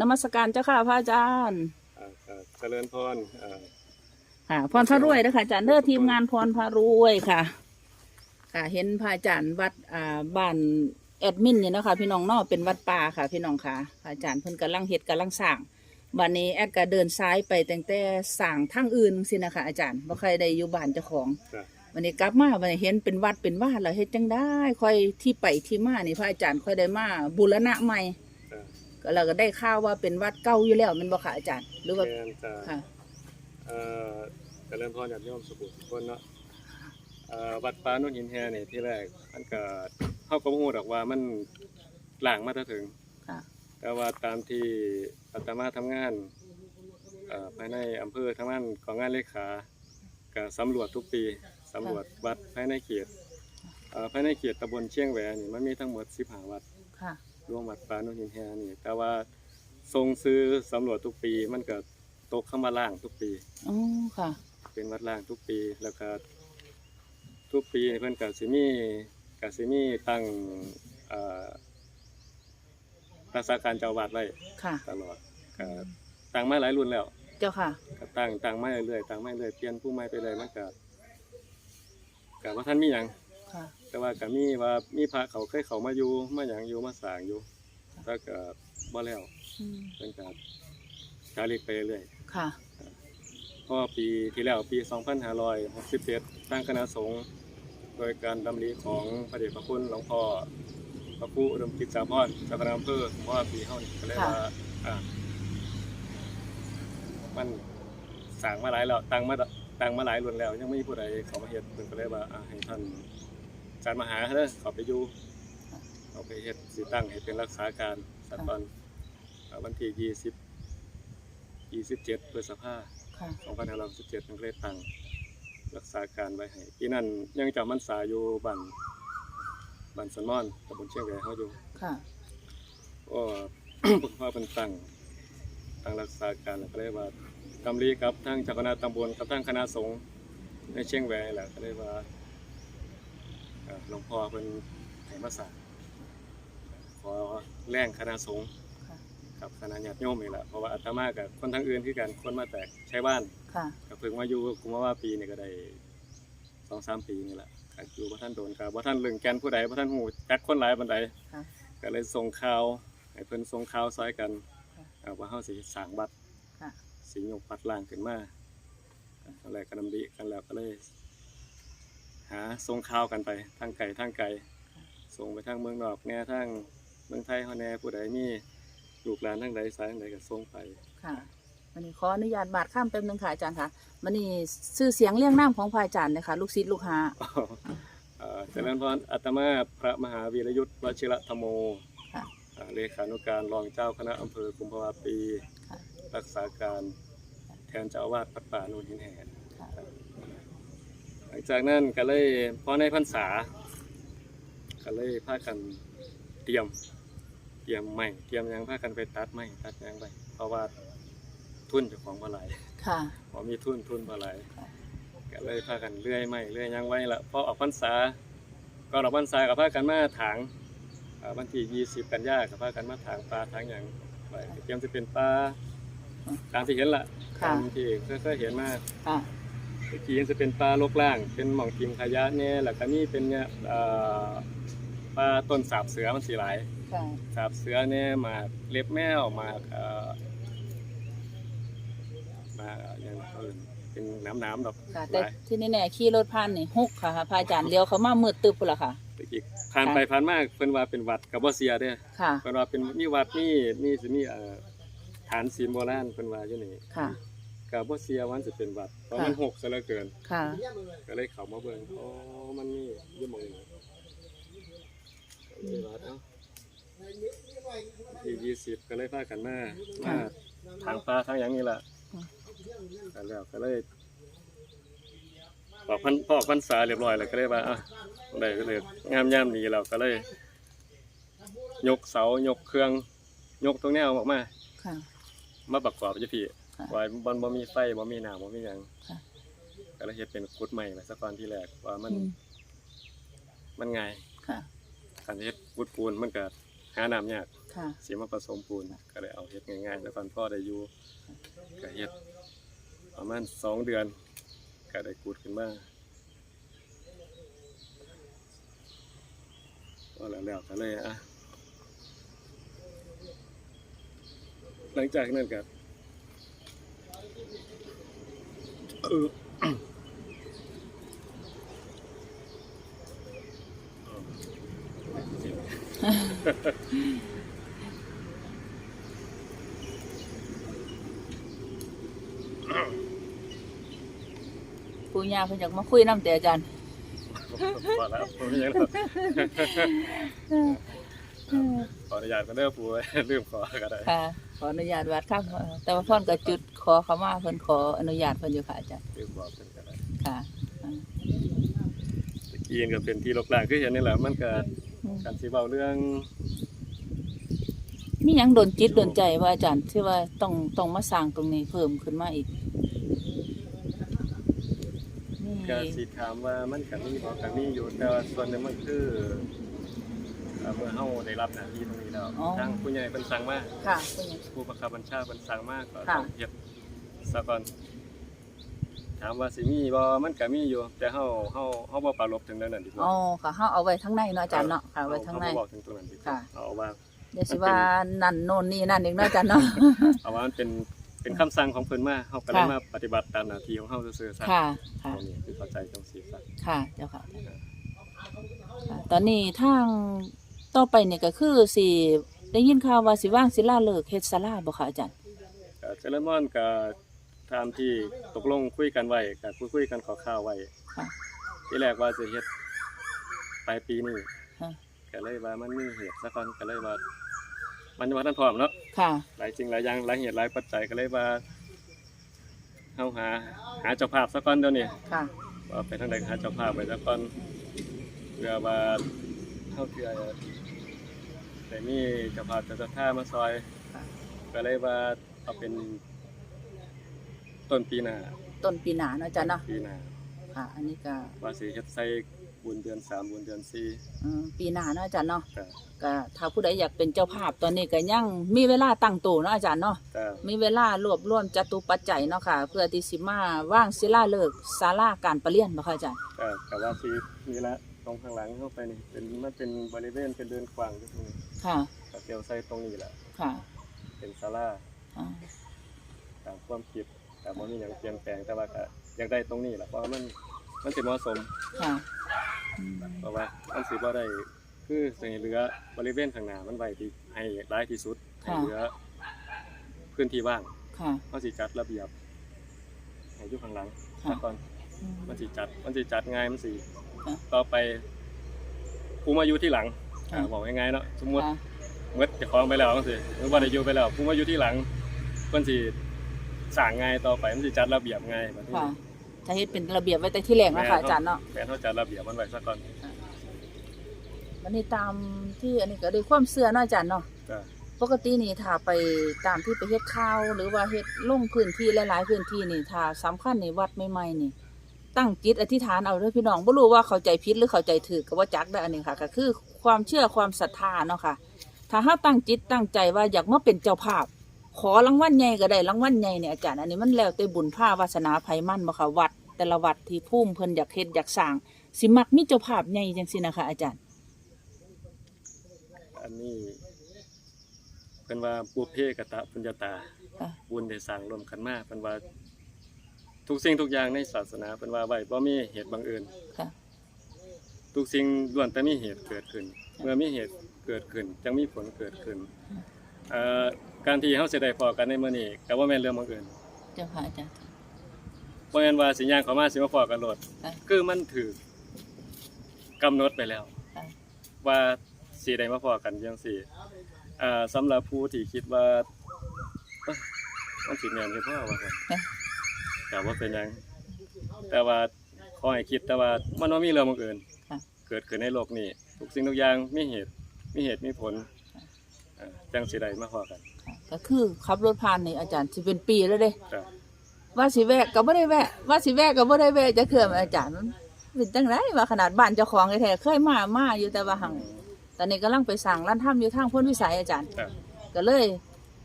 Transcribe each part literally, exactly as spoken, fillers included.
นมัสการเจ้าค่ะพระอาจารย์ อ่าครับเจริญพรอ่า ค่ะ พรพระรวยนะคะอาจารย์เด้อ ทีมงานพรพระรวยค่ะ ค่ะ เห็นพระอาจารย์วัดอ่าบ้านแอดมินนี่นะคะพี่น้องเนาะ เป็นวัดป่าค่ะพี่น้องค่ะ พระอาจารย์เพิ่นกำลังเฮ็ดกำลังสร้าง บัดนี้แอดก็เดินสายไปตั้งแต่สร้างทางอื่นสินะคะอาจารย์ บ่ค่อยได้อยู่บ้านเจ้าของ ครับ บัดนี้กลับมาบัดนี้เห็นเป็นวัดเป็นวาแล้วเฮ็ดจังได๋ ค่อยที่ไปที่มานี่พระอาจารย์ค่อยได้มาบูรณะใหม่ ครับ ก็เราก็ได้ข่าวว่าเป็นวัดเก่าอยู่แล้วแม่นบ่คะอาจารย์ หรือว่า แม่นจ้ะ ค่ะ เอ่อเจริญพรญาติโยมสุขุทุกคนเนาะเอ่อวัดป่าโนนหินแฮนี่ที่แรกมันก็เฮาก็บ่ฮู้ดอกว่ามันล้างมาแต่เถิง ค่ะ แต่ว่าตามที่อาตมาทำงานเอ่อภายในอำเภอทำงานของงานเลขาก็สำรวจทุกปีสำรวจวัดภายในเขตเอ่อภายในเขตตำบลเชียงแหวนี่มันมีทั้งหมดสิบห้าวัด ค่ะ รวมวัดป่าโนนหินแฮนี่ แต่ว่าส่งชื่อสำรวจทุกปีมันก็ตกคำว่าล้างทุกปี อ๋อค่ะ เป็นวัดล้างทุกปี แล้วก็ทุกปีเพิ่นก็สิมีก็สิมีตั้งเอ่อรักษาการเจ้าอาวาสไว้ ค่ะ ตลอดก็ตั้งมาหลายรุ่นแล้ว เจ้าค่ะ ก็ตั้งตั้งมาเรื่อยๆตั้งมาเรื่อยเปลี่ยนผู้ใหม่ไปเลยมันก็ก็บ่ทันมีหยัง ค่ะ แต่ว่าก็มีว่ามีพระเขาเคยเข้ามาอยู่มาหยังอยู่มาสร้างอยู่แต่ก็บ่แล้ว อืม เพิ่นก็จาริกไปเรื่อย ค่ะ พอปีที่แล้วปีสองพันห้าร้อยหกสิบเจ็ดทางคณะสงฆ์โดยการดำริของพระเดชพระคุณหลวงพ่อพระครูอุดมกิจสาภรณ์เจ้าคณะอำเภอเพราะว่าปีเฮานี่ก็เลยว่าอ่ามันสร้างมาหลายแล้วตั้งมาตั้งมาหลายรุ่นแล้ว ยังไม่มีผู้ใดเข้ามาเฮ็ดเพิ่นก็เลยว่าอ่าให้ท่านอาจารย์มหาเด้อเข้าไปอยู่เข้าไปเฮ็ดสิตั้งให้เป็นรักษาการซะก่อนอ่าวันที่ยี่สิบ ยี่สิบเจ็ดพฤษภา ค่ะ สองพันห้าร้อยหกสิบเจ็ดมันก็เลยตั้งรักษาการไว้ให้ปีนั้นยังจำพรรษาอยู่บ้านบ้านสนมอนตำบลเชียงแหวเฮาอยู่ ค่ะ ก็ พอเพิ่นตั้งตั้งรักษาการแล้วก็เลยว่าดำริกับทางเจ้าคณะตำบลกับทางคณะสงฆ์ในเชียงแหวแหละก็เลยว่าเอ่อหลวงพ่อเพิ่นให้มาสร้างขอแรงคณะสงฆ์ ค่ะ กับคณะญาติโยมนี่แหละเพราะว่าอาตมากับคนทางอื่นคือกันคนมาจากชัยวาน ค่ะ ก็เพิ่งมาอยู่กุมภาวะปีนี่ก็ได้สองสามปีนี่แหละก็อยู่บ่ทันโดนก็บ่ทันเรื่องแก่นผู้ใดบ่ทันฮู้จักคนหลายปานใด ค่ะ ก็เลยส่งข่าวให้เพิ่นส่งข่าวซอยกัน ค่ะ อ่าว่าเฮาสิสร้างวัด ค่ะ สิยกวัดล้างขึ้นมาตอนแรกก็ดำริกันแล้วก็เลย หาส่งข่าวกันไปทางไกลทางไกลส่งไปทางเมืองนอกแหน่ทางเมืองไทยเฮาแหน่ผู้ใดมีลูกหลานทางใดสายทางใดก็ส่งไป ค่ะ วันนี้ขออนุญาตบาดคำแป๊บนึงค่ะอาจารย์ค่ะ วันนี้ชื่อเสียงเรียงนามของพระอาจารย์เลยค่ะ ลูกศิษย์ลูกหา เอ่อเจริญพรอาตมาพระมหาวีรยุทธวชิระธรรมโม ค่ะ อ่าเลขานุการรองเจ้าคณะอำเภอกุมภาวะปี ค่ะ รักษาการแทนเจ้าอาวาสวัดป่าโนนหินแหง ค่ะ หลังจากนั้นก็เลยพอในพรรษาก็เลยพากันเตรียม เตรียมไม้เตรียมหยังพากันไปตัดไม้ตัดหยังไปเพราะว่าทุนเจ้าของบ่หลาย ค่ะ พอมีทุนทุนบ่หลาย ค่ะ ก็เลยพากันเลื่อยไม้เลื่อยหยังไว้ละพอออกพรรษาก็ออกพรรษาก็พากันมาถางอ่าวันที่ยี่สิบกันยาก็พากันมาถางป่าถางหยังไว้เตรียมจะเป็นป่าตามที่เห็นละ ค่ะ ตามที่เคยเคยเห็นมา ค่ะ ตะกี้ยังจะเป็นป่ารกร้าง เป็นหม่องกินขยะแน่แล้วก็มีเป็นเนี่ยเอ่อป่าต้นสาบเสือมันสิหลาย ค่ะ สาบเสือแน่หมากเล็บแมวหมากเอ่อหมากอย่างอื่นเป็นหนามๆดอก ค่ะ ห แต่ ลาย ที่แน่ๆขี่รถผ่านนี่ฮุกค่ะ พระอาจารย์เลี้ยวเขามามืดตึ๊บพุ้นละค่ะ ตะกี้ผ่านไปผ่านมาเพิ่นว่าเป็นวัดก็บ่เชื่อเด้ ค่ะ เพิ่นว่าเป็นมีวัดมีมีสิมีเอ่อฐานศีลโบราณเพิ่นว่าอยู่นี่ ค่ะ ก็บ่เชื่อว่ามันสิเป็นวัดเพราะมันฮกซะเหลือเกิน ค่ะ ก็เลยเข้ามาเบิ่งอ๋อมันมีอยู่หม่องนี้ก็เลยว่าเอ้าวันที่ยี่สิบก็เลยพากันมา ค่ะ มาถางป่าถางหยังนี่ล่ะ อืม แล้วก็เลยออกพรรพอออกพรรษาเรียบร้อยแล้วก็เลยว่าอ่ะได้ฤกษ์งามยามดีแล้วก็เลย ยกเสายกเครื่อง ยกทุกแนวออกมา ค่ะ มาประกอบอยู่พี่ ค่ะ ว่าบ่บ่มีไฟบ่มีน้ำบ่มีหยัง ค่ะ ก็เลยเฮ็ดเป็นขุดไม้ไว้ซะก่อนทีแรกว่ามัน อืม มันง่าย ค่ะ การเฮ็ดขุดปูนมันก็หาน้ำยาก ค่ะ สิมาผสมปูน ก็เลยเอาเฮ็ดง่ายๆ แล้วก่อนพ่อได้อยู่ ก็เฮ็ดประมาณสองเดือน ก็ได้กุดขึ้นมา พอแล้ว แล้วก็เลย อ่ะ หลังจากนั้นก็ เออ ปู่ย่าเพิ่นอยากมาคุยนำติอาจารย์ พอแล้ว บ่มีหยังแล้ว ขออนุญาตก่อนเด้อปู่ ลืมขอก็ได้ ค่ะ ขออนุญาตวัดค่ำ เอ่อ แต่ว่าพรก็จุดขอขมาเพิ่น ขออนุญาตเพิ่นอยู่ค่ะอาจารย์ ลืมบอกเพิ่นก็ได้ ค่ะ อ่า ตะกี้ก็เป็นที่รกร้างคือเห็นนี่แหละ มันก็ อืม คันสิเว้าเรื่อง มีหยังดลจิตดลใจบ่อาจารย์ ที่ว่าต้อง ต้องมาสร้างตรงนี้เพิ่มขึ้นมาอีก มี ก็สิถามว่ามันก็มีบ่ ก็มีอยู่ แต่ว่าส่วนหนึ่งมันคือ เอ่อ เมื่อเฮาได้รับหน้าที่ตรงนี้แล้ว อ๋อ ทางผู้ใหญ่เพิ่นสั่งมา ค่ะ ผู้ใหญ่ ผู้บังคับบัญชาเพิ่นสั่งมา ก็ ค่ะ ต้องเฮ็ดซะก่อน ถามว่าสิมีบ่ มันก็มีอยู่ แต่เฮา เฮา เฮาบ่ปรารภถึงเรื่องนั้นดีกว่า อ๋อ ค่ะ เฮาเอาไว้ทางในเนาะอาจารย์เนาะ เออ ค่ะ เอาไว้ทางใน เฮาบ่เว้าถึงตรงนั้นดีกว่า ค่ะ เอาว่า อย่าสิว่านั่นโน่นนี่นั่นอีกเนาะอาจารย์เนาะ เอาว่ามันเป็น เป็นคำสั่งของเพิ่นมา เฮาก็เลย ค่ะ มาปฏิบัติตามหน้าที่ของเฮาซื่อๆซะ ค่ะ ค่ะ ตรงนี้คือเข้าใจจังซี่ซะ ค่ะ เจ้าค่ะ ค่ะ ตอนนี้ทางต่อไปนี่ก็คือสิได้ยินข่าวว่าสิวางศิลาฤกษ์เฮ็ดศาลาบ่คะอาจารย์ ก็เจริญพรก็ตามที่ตกลงคุยกันไว้ ก็คุยๆกันคร่าวๆไว้ ค่ะ ทีแรกว่าสิเฮ็ดปลายปีนี้ ค่ะ ก็เลยว่ามันมีเหตุซะก่อน ก็เลยว่า มันยังบ่ทันพร้อมเนาะ ค่ะ หลายสิ่งหลายอย่าง หลายเหตุหลายปัจจัย ก็เลยว่า เฮาหา หาเจ้าภาพซะก่อนเดี๋ยวนี้ ค่ะ ว่าไปทางใดก็หาเจ้าภาพไว้ซะก่อน เพื่อว่าเฮาเทื่อได้มีเจ้าภาพเจ้าศรัทธามาซอย ค่ะ ก็เลยว่าเอาเป็นต้นปีหน้า ต้นปีหน้าเนาะอาจารย์เนาะ ปีหน้า ค่ะ อันนี้ก็ ว่าสิเฮ็ดใส่บุญเดือนสาม บุญเดือนสี่ อืม ปีหน้าเนาะอาจารย์เนาะ จ้ะ ก็ถ้าผู้ใดอยากเป็นเจ้าภาพตอนนี้ก็ยังมีเวลาตั้งโตเนาะอาจารย์เนาะ จ้ะ มีเวลารวบรวมจตุปัจจัยเนาะค่ะ เพื่อที่สิมาวางศิลาฤกษ์ศาลาการประเรียนบ่คะอาจารย์ จ้ะ ก็ว่าสินี่ละ ตรงข้างหลังเข้าไปนี่ เป็น มันเป็นบริเวณเป็นเดินกว้างอยู่ตรงนี้ ค่ะ ก็เตียวใส่ตรงนี้แหละ ค่ะ เป็นศาลา อ่า ตามความคิด แต่บ่มีหยังเปลี่ยนแปลง แต่ว่าก็อยากได้ตรงนี้แหละ เพราะว่ามัน มันสิเหมาะสม ค่ะ อืม เพราะว่ามันสิบ่ได้ คือสิให้เหลือบริเวณข้างหน้ามันไว้ที่ ให้หลายที่สุด ค่ะ ให้เหลือพื้นที่ว่าง ค่ะ เฮาสิจัดระเบียบให้อยู่ข้างหลัง ค่ะ ซะก่อน อืม มันสิจัด มันสิจัดง่าย มันสิ ค่ะ ต่อไป ผู้มาอยู่ทีหลัง ค่ะ อ่า เว้าง่ายๆเนาะ สมมุติ ค่ะ หมดเจ้าของไปแล้วจังซี้ หรือว่าได้อยู่ไปแล้ว ผู้มาอยู่ทีหลัง เพิ่นสิสร้างง่ายต่อไป มันสิจัดระเบียบง่าย บัดนี้ ค่ะ ถ้าเฮ็ดเป็นระเบียบไว้แต่ทีแรกเนาะค่ะ แม่น อาจารย์เนาะ แม่น เฮาจัดระเบียบมันไว้ซะก่อน ค่ะ บัดนี้ตามที่อันนี้ก็ด้วยความเชื่อเนาะอาจารย์เนาะ จ้ะ ปกตินี่ถ้าไปตามที่ไปเฮ็ดข่าว หรือว่าเฮ็ดลงพื้นที่หลายๆพื้นที่นี่ ถ้าสำคัญนี่วัดใหม่ๆนี่ ตั้งจิตอธิษฐานเอาเด้อพี่น้อง บ่รู้ว่าเข้าใจผิดหรือเข้าใจถูกก็บ่จักเด้อ อันนี้ค่ะ ก็คือความเชื่อความศรัทธาเนาะค่ะ ถ้าเฮาตั้งจิตตั้งใจว่าอยากมาเป็นเจ้าภาพ ขอรางวัลใหญ่ก็ได้รางวัลใหญ่เนี่ยอาจารย์ อันนี้มันแล้วแต่บุญพาวาสนาไผมันบ่ค่ะ วัดแต่ละวัดที่ภูมิเพิ่นอยากเฮ็ดอยากสร้าง สิมักมีเจ้าภาพใหญ่จังซี่นะคะอาจารย์ อันนี้เพิ่นว่าปุพเพกตปุญญาตา ค่ะ บุญได้สร้างร่วมกันมา เพิ่นว่าทุกสิ่งทุกอย่างในศาสนา เพิ่นว่าไว้บ่มีเหตุบังเอิญ ค่ะ ทุกสิ่งล้วนแต่มีเหตุเกิดขึ้น ค่ะ เมื่อมีเหตุเกิดขึ้น จั่งมีผลเกิดขึ้น ค่ะ เอ่อ การที่เฮาสิได้พ้อกันในมื้อนี้ ก็บ่แม่นเรื่องบังเอิญ เจ้าค่ะอาจารย์ บ่แม่นว่าสิย่างเข้ามาสิมาพ้อกันโลด ค่ะ คือมันถูกกำหนดไปแล้ว ค่ะ ว่าสิได้มาพ้อกันจั่งซี้ อ่า สำหรับผู้ที่คิดว่า เอ้ย มันสิแม่นอยู่บ่ว่าซั่น ค่ะ ก็บ่เป็นหยัง แต่ว่าขอให้คิดแต่ว่ามันบ่มีเรื่องบังเอิญ ค่ะ เกิดขึ้นในโลกนี้ ทุกสิ่งทุกอย่างมีเหตุ มีเหตุมีผล ค่ะ เอ่อ จั่งสิได้มาพ้อกัน ค่ะ ก็คือขับรถผ่านนี่อาจารย์สิเป็นปีแล้วเด้ จ้ะ ว่าสิแวะก็บ่ได้แวะ ว่าสิแวะก็บ่ได้แวะจักเทื่อ อาจารย์ มันเป็นจั่งใดวะ ขนาดบ้านเจ้าของแท้ๆ เคยมา มาอยู่ แต่ว่าหั้น อืม ตอนนี้กำลังไปสร้างลานธรรมอยู่ทางโพนวิสัยอาจารย์ ครับ ก็เลย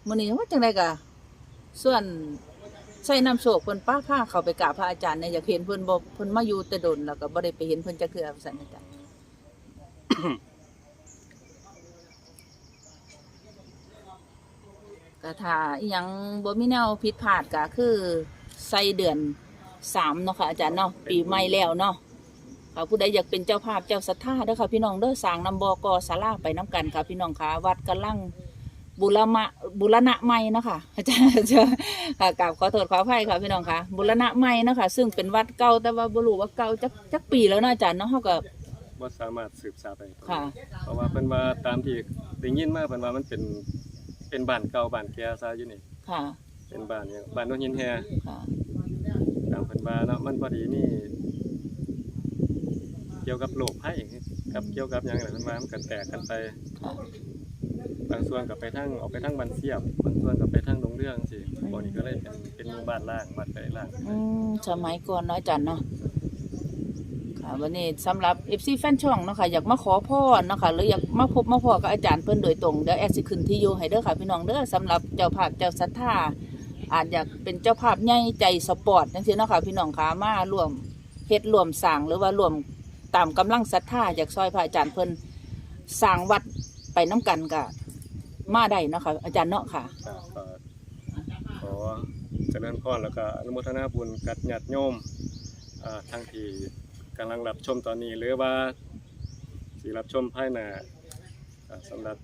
มื้อนี้ว่าจังได๋ก็ส่วนไส้นำโชคเพิ่นปาพาเข้าไปกราบพระอาจารย์เนี่ย อยากเห็นเพิ่นบ่ เพิ่นมาอยู่แต่ดนแล้วก็บ่ได้ไปเห็นเพิ่นจักเทื่อว่าซั่นอาจารย์ ก็ถ้าอีหยังบ่มีแนวผิดพลาดก็คือใส่เดือนสามเนาะค่ะอาจารย์เนาะ ปีใหม่แล้วเนาะ ค่ะ ผู้ใดอยากเป็นเจ้าภาพเจ้าศรัทธาเด้อค่ะพี่น้องเด้อ สร้างนำ บก.ศาลาไปนำกันค่ะพี่น้องค่ะ วัดกำลังบูรมะ บูรณะใหม่เนาะค่ะ อาจารย์ ค่ะ กราบขอโทษขออภัยค่ะพี่น้องค่ะ บูรณะใหม่เนาะค่ะ ซึ่งเป็นวัดเก่า แต่ว่าบ่รู้ว่าเก่าจัก จักปีแล้วเนาะอาจารย์เนาะ เฮาก็ บ่สามารถสืบทราบได้ ค่ะ เพราะว่าเพิ่นว่าตามที่ได้ยินมาเพิ่นว่ามันเป็น เป็นบ้านเก่าบ้านแก่ซะอยู่นี่ ค่ะ เป็นบ้านเนี่ยบ้านโนนหินแฮ ค่ะ ตามเพิ่นว่าเนาะ มันพอดีมีเกี่ยวกับโรคภัยกับเกี่ยวกับหยังแหละ เพิ่นว่ามันก็แตกกันไป ค่ะ บางส่วนก็ไปทาง ออกไปทางบ้านเสียบ บางส่วนก็ไปทางดงเรื่องสิ พวกนี้ก็เลยเป็น เป็นหมู่บ้านร้าง บ้านไกลร้าง อืม สมัยก่อนเนาะอาจารย์เนาะ ค่ะ วันนี้สำหรับ เอฟซี แฟนช่องเนาะค่ะ อยากมาขอพรเนาะค่ะ หรืออยากมาพบมาพ้อกับอาจารย์เพิ่นโดยตรง เดี๋ยวแอดสิขึ้นที่อยู่ให้เด้อค่ะพี่น้องเด้อ สำหรับเจ้าภาพเจ้าศรัทธา อาจอยากเป็นเจ้าภาพใหญ่ใจสปอร์ตจังซี่เนาะค่ะพี่น้องค่ะ มาร่วมเฮ็ดร่วมสร้าง หรือว่าร่วมตามกำลังศรัทธา อยากซอยพระอาจารย์เพิ่นสร้างวัดไปนำกันก็มาได้เนาะค่ะ อาจารย์เนาะค่ะ ครับ ก็ขอเจริญพรแล้วก็อนุโมทนาบุญกับญาติโยม อ่า ทั้งที่กำลังรับชมตอนนี้ หรือว่าสิรับชมภายหน้า อ่า สำหรับ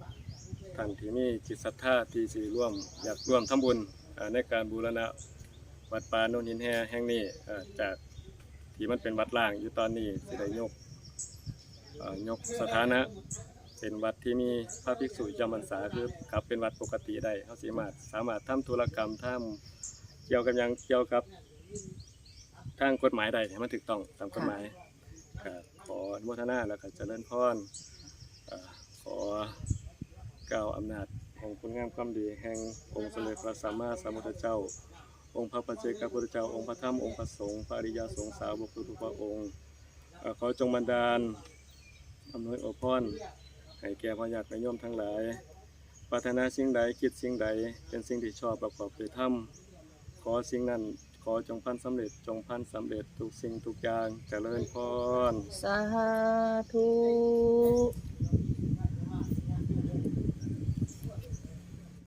ท่านที่มีจิตศรัทธาที่สิร่วม อยากร่วมทำบุญ อ่า ในการบูรณะวัดป่าโนนหินแฮแห่งนี้ อ่า จากที่มันเป็นวัดร้างอยู่ตอนนี้ สิได้ยก อ่า ยกสถานะเป็นวัดที่มีพระภิกษุจำพรรษา คือกลับเป็นวัดปกติได้ เฮาสามารถ สามารถทำธุรกรรม ทำเกี่ยวกับหยัง เกี่ยวกับทางกฎหมายได้ให้มันถูกต้องตามกฎหมาย ก็ขออนุโมทนาแล้วก็เจริญพร เอ่อ ขอกล่าวอำนาจของคุณงามความดีแห่งองค์สมเด็จพระสัมมาสัมพุทธเจ้า องค์พระปัจเจกพุทธเจ้า องค์พระธรรม องค์พระสงฆ์ พระอริยสงฆ์สาวกทุกๆพระองค์ เอ่อ ขอจงบันดาลอำนวยอวยพรให้แก่พ่อญาติแม่โยมทั้งหลาย ปรารถนาสิ่งใด คิดสิ่งใด เป็นสิ่งที่ชอบประกอบด้วยธรรม ขอสิ่งนั้น ขอจงพันสำเร็จ จงพันสำเร็จทุกสิ่งทุกอย่าง เจริญพร สาธุ